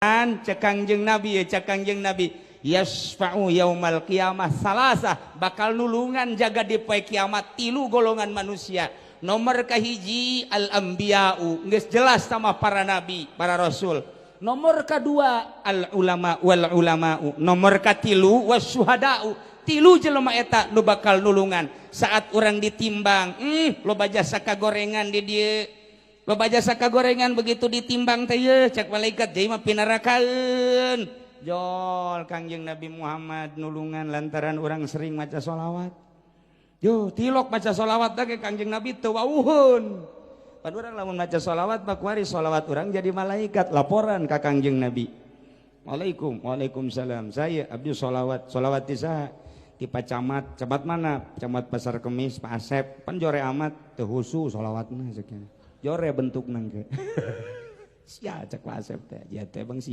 Cek Kangjeng Nabi ya, cek Kangjeng Nabi, yasfa'u yaumal qiyamah salasah, bakal nulungan jaga di poe kiamat tilu golongan manusia. Nomor kahiji al anbiya'u, geus jelas sama para nabi, para rasul. Nomor kedua al ulama wal ulama'u, nomor katilu wasyuhada'u. Tilu jelema eta nu bakal nulungan saat orang ditimbang. Loba jasa kagorengan di dieu, loba jasa kagorengan, begitu ditimbang teh ye, cek malaikat, jadi mah pinarakaeun. Jol Kangjeng Nabi Muhammad nulungan lantaran orang sering maca sholawat. Yo tilok maca sholawat teh Kangjeng Nabi teu wawuhun. Pan urang lamun maca sholawat mah kuari sholawat urang jadi malaikat laporan ka Kangjeng Nabi. Waalaikum, waalaikumsalam. Saya abdi sholawat, sholawat ti saha? Ti Pak Camat. Camat mana? Camat Pasar Kemis, Pak Asep. Pan jore amat teu husu sholawatna, cek. Jore bentukna ge. Sia, cek Pak Asep teh, ya teh bang sia.